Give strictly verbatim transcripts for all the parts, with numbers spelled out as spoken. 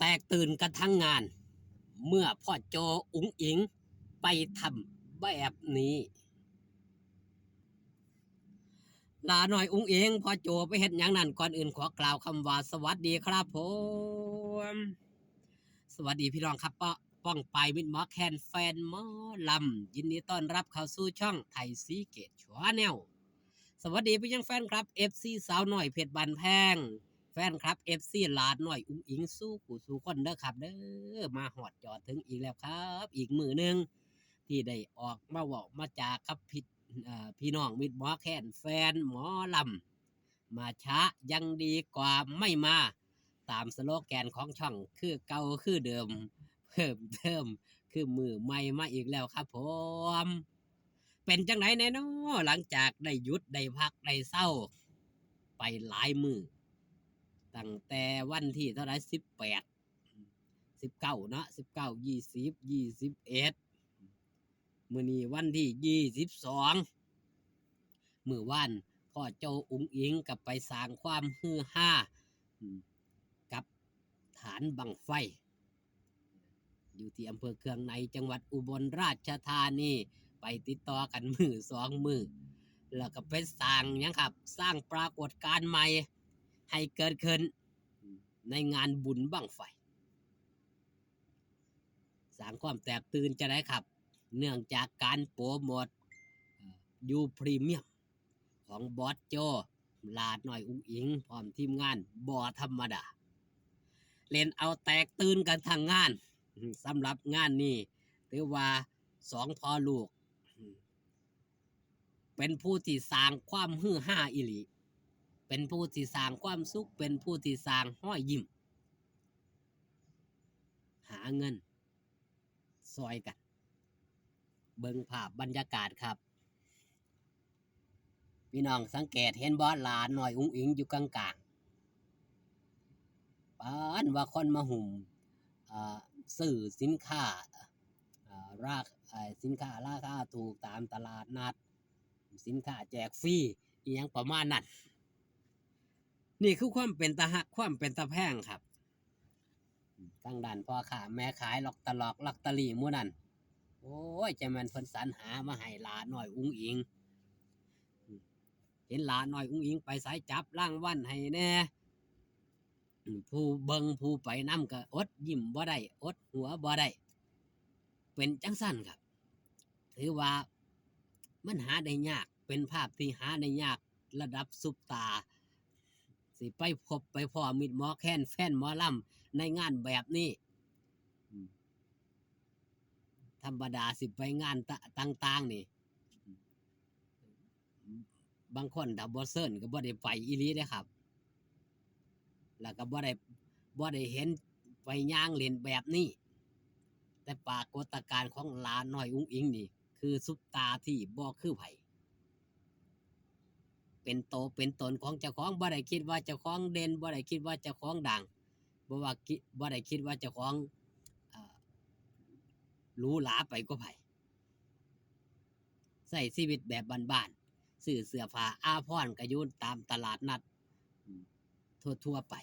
แตกตื่นกันทั้งงาน เมื่อพ่อโจอุ๋งอิ๋งไปทำแบบนี้ หล้าน้อยอุ๋งอิ๋ง พ่อโจไปเฮ็ดหยังนั่น ก่อนอื่นขอกล่าวคำว่าสวัสดีครับผม สวัสดีพี่น้องครับ ป้อ ป้องปายมิตรหมอแคน แฟนหมอลำ ยินดีต้อนรับเข้าสู่ช่องไทยศรีเกต Channel สวัสดีไปยังแฟนคลับ เอฟซี สาวน้อยเพชรบ้านแพง แฟนคลับ เอฟซี หล้าน้อยอุ๋งอิ๋ง สู่ผู้สู่คนเด้อครับเด้อ มาฮอดจอดถึงอีกแล้วครับ อีกมื้อหนึ่งที่ได้ออกมาเว้ามาจากับพี่ เอ่อ พี่น้องมิตรหมอแคน แฟนหมอลำ มาช้ายังดีกว่าไม่มา ตามสโลแกนของช่อง คือเก่าคือเดิม เพิ่มเติมคือมื้อใหม่มาอีกแล้วครับผม เป็นจั่งใดแน่น้อ หลังจากได้หยุดได้พักได้เซาไปหลายมื้อ ตั้งแต่วันที่เท่าไหร่ สิบแปด สิบเก้า เนาะ สิบเก้า ยี่สิบ ยี่สิบเอ็ด มื้อนี้วันที่ ยี่สิบสอง มื้อวานพ่อโจอุ๋งอิ๋งก็ไปสร้างความฮือฮา อืม กับฐานบั้งไฟ อยู่ที่อำเภอเคืองใน จังหวัดอุบลราชธานี ไปติดต่อกันมื้อสองมื้อ แล้วก็ไปสร้างหยังครับ สร้างปรากฏการณ์ใหม่ให้เกิดขึ้นในงานบุญบั้งไฟ สร้างความแตกตื่นจั่งใดครับ เนื่องจากการโปรโมท เอ่อ U Premium ของบอสโจ หล้าน้อยอุ๋งอิ๋ง พร้อมทีมงานบ่ธรรมดา เล่นเอาแตกตื่นกันทั้งงาน สำหรับงานนี้ถือว่าสองพ่อลูก เป็นผู้ที่สร้างความฮือฮาอีหลี เป็นผู้ที่สร้างความสุข เป็นผู้ที่สร้างรอยยิ้ม หาเงินซ่อยกัน เบิ่งภาพบรรยากาศครับ พี่น้องสังเกตเห็นบ่ หล้าน้อยอุ๋งอิ๋งอยู่กลางๆ ปานว่าคนมาหุ้ม เอ่อ ซื้อสินค้า เอ่อ ราค- เอ่อ สินค้าราคาถูกตามตลาดนัด สินค้าแจกฟรี อิหยังประมาณนั้น นี่คือความเป็นตาฮัก ความเป็นตาแพงครับ ทางด้านพ่อค้าแม่ขายลอตเตอรอกลอตเตอรี่หมู่นั้น โอ้ย จั่งแม่นเพิ่นสรรหามาให้หล้าน้อยอุ๋งอิ๋ง เห็นหล้าน้อยอุ๋งอิ๋งไปไส จับรางวัลให้แหน่ ผู้เบิ่งผู้ไปนำก็อดยิ้มบ่ได้ อดหัวบ่ได้ เป็นจั่งซั้นครับ ถือว่ามันหาได้ยาก เป็นภาพที่หาได้ยาก ระดับซุปตาร์ สิไปพบไปพ้อมิตรหมอแคน แฟนหมอลำในงานแบบนี้ อืม ธรรมดาสิไปงานตะ- ต่างๆ นี่ บางคนถ้าบ่เชิญก็บ่ได้ไปอีหลีเด้ครับ แล้วก็บ่ได้- บ่ได้เห็นไปย่างเล่นแบบนี้ แต่ปรากฏการณ์ของหล้าน้อยอุ๋งอิ๋งนี่ คือซุปตาร์ที่บ่คือไผ เป็นโตเป็นตนของเจ้าของ บ่ได้คิดว่าเจ้าของเด่น บ่ได้คิดว่าเจ้าของดัง บ่ว่าคิ- บ่ได้คิดว่าเจ้าของ เอ่อ หรูหราไปกว่าไผ ใช้ชีวิตแบบบ้านๆ ซื้อเสื้อผ้าอาภรณ์ก็อยู่ตามตลาดนัด อืม ทั่วๆ ไป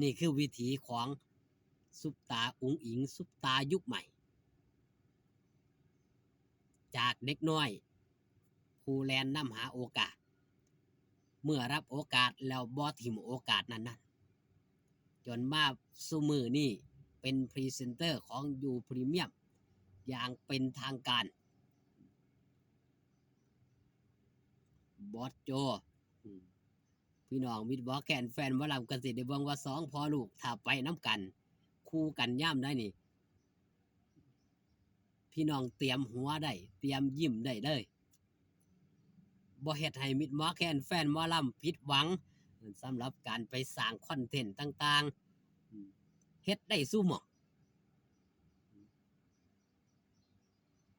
นี่คือวิถีของซุปตาร์อุ๋งอิ๋ง ซุปตาร์ยุคใหม่ จากเด็กน้อยผู้แล่นนำหาโอกาส เมื่อรับโอกาสแล้วบ่ถิ่มโอกาสนั้นๆ จนมาซุมื้อนี้เป็นพรีเซนเตอร์ของ U Premium อย่างเป็นทางการ บอสโจ อืม พี่น้องมิตรหมอแคน แฟนหมอลำก็สิได้เบิ่งว่าสองพ่อลูกถ้าไปนำกัน คู่กันยามใดนี่ พี่น้องเตรียมหัวได้ เตรียมยิ้มได้เลย บ่เฮ็ดให้มิตรหมอแคน แฟนหมอลำผิดหวัง สำหรับการไปสร้างคอนเทนต์ต่างๆ อืม เฮ็ดได้ซุหม่อง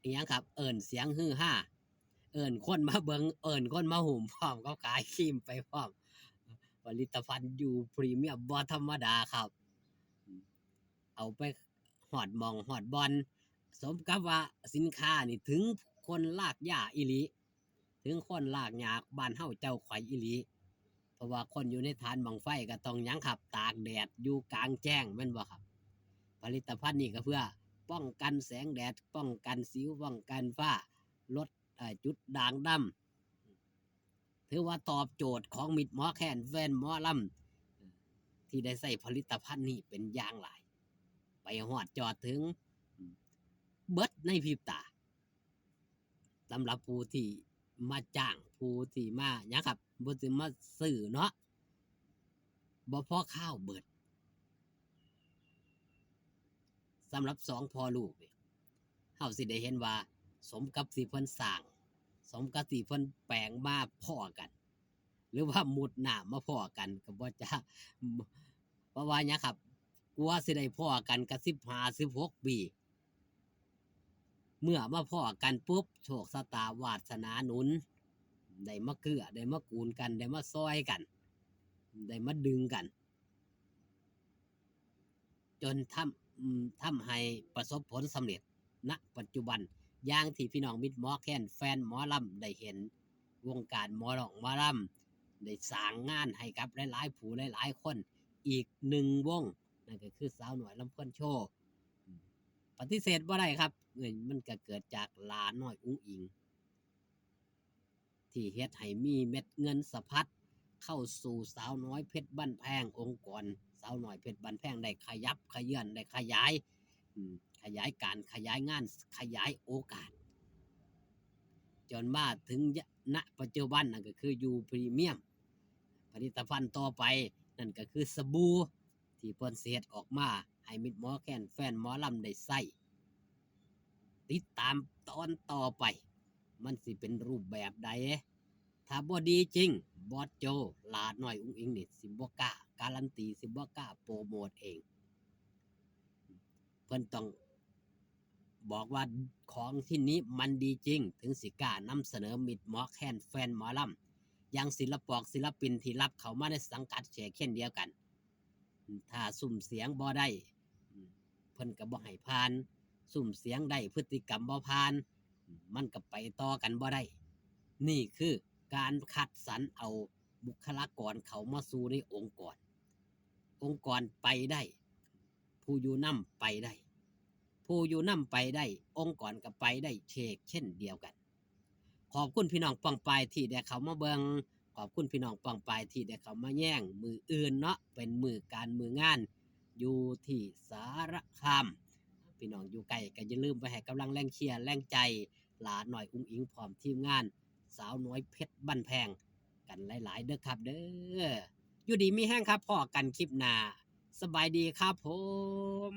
อิหยังครับ เอิ้นเสียงฮือฮา เอิ้นคนมาเบิ่ง เอิ้นคนมาหุ้มพร้อม เขาขายครีมไปพร้อม ผลิตภัณฑ์ U Premium บ่ธรรมดาครับ เอาไปฮอดหม่องฮอดบ่อน สมกับว่าสินค้านี่ถึงคนลากหญ้าอีหลี ถึงคนลากหญ้าบ้านเฮาเจ้าข้อยอีหลี ราะว่าคนอยู่ในฐานบั้งไฟก็ต้องหยังครับ ตากแดดอยู่กลางแจ้งแม่นบ่ครับ ผลิตภัณฑ์นี้ก็เพื่อป้องกันแสงแดด ป้องกันสิว ป้องกันฝ้า ลด เอ่อ จุดด่างดำ ถือว่าตอบโจทย์ของมิตรหมอแคนแฟนหมอลำ ที่ได้ใช้ผลิตภัณฑ์นี้เป็นอย่างหลาย ไปฮอดจอดถึง เบิดในพริบตา สำหรับผู้ที่มาจ้าง ผู้ที่มาหยังครับ ผู้ที่มาซื้อเนาะ บ่พอคาวเบิด สำหรับสองพ่อลูกนี่ เฮาสิได้เห็นว่า สมกับที่เพิ่นสร้าง สมกับที่เพิ่นแปลงมาพ้อกัน หรือว่ามุดน้ำมาพ้อกันก็บ่จัก เพราะว่าหยังครับ กว่าสิได้พ้อกันก็สิบห้า สิบหกปี เมื่อมาพ้อกันปุ๊บ โชคชะตาวาสนาหนุน ได้มาเกื้อ ได้มากูลกัน ได้มาซอยกัน ได้มาดึงกัน จนทำ อืม ทำให้ประสบผลสำเร็จ ณ ปัจจุบัน อย่างที่พี่น้องมิตรหมอแคนแฟนหมอลำได้เห็น วงการหมอร้องหมอลำ ได้สร้างงานให้กับหลายๆผู้หลายๆคน อีกหนึ่งวง นั่นก็คือสาวน้อยลำเพลินโชว์ ปฏิเสธบ่ได้ครับ เอ้ย มันก็เกิดจากหลาน้อยอุ๋งอิ๋ง ที่เฮ็ดให้มีเม็ดเงินสะพัดเข้าสู่สาวน้อยเพชรบ้านแพง องค์กรสาวน้อยเพชรบ้านแพงได้ขยับเขยื้อน ได้ขยาย อืม ขยายการ ขยายงาน ขยายโอกาส จนมาถึง ณ ปัจจุบันนั่นก็คืออยู่พรีเมียม ผลิตภัณฑ์ต่อไปนั่นก็คือสบู่ ที่เพิ่นสิเฮ็ดออกมาให้มิตรหมอแคนแฟนหมอลำได้ใช้ ติดตามตอนต่อไป มันสิเป็นรูปแบบใด ถ้าบ่ดีจริง บอสโจ หลาน้อยอุ๋งอิ๋งนี่สิบ่กล้าการันตี สิบ่กล้าโปรโมทเอง เพิ่นต้องบอกว่าของชิ้นนี้มันดีจริง ถึงสิกล้านำเสนอมิตรหมอแคนแฟนหมอลำ อย่างศิลปอกศิลปินที่รับเข้ามาในสังกัดเช่นเดียวกัน ถ้าซุ่มเสียงบ่ได้ เพิ่นก็บ่ให้ผ่าน ซุ่มเสียงได้ พฤติกรรมบ่ผ่าน มันก็ไปต่อกันบ่ได้ นี่คือการคัดสรรเอาบุคลากรเข้ามาสู่ในองค์กร องค์กรไปได้ ผู้อยู่นำไปได้ ผู้อยู่นำไปได้ องค์กรก็ไปได้เชกเช่นเดียวกัน ขอบคุณพี่น้องป้องปายที่ได้เข้ามาเบิ่ง ขอบคุณพี่น้องป้องปายที่ได้เข้ามาแยง มื้ออื่นเนาะ เป็นมื้อการมื้องาน อยู่ที่สารคาม พี่น้องอยู่ไกลก็อย่าลืมไปให้กำลังแรงเชียร์แรงใจ หลาน้อยอุ๋งอิ๋งพร้อมทีมงาน สาวน้อยเพชรบ้านแพง กันหลายๆเด้อครับเด้อ อยู่ดีมีแฮงครับ พ้อกันคลิปหน้า สบายดีครับผม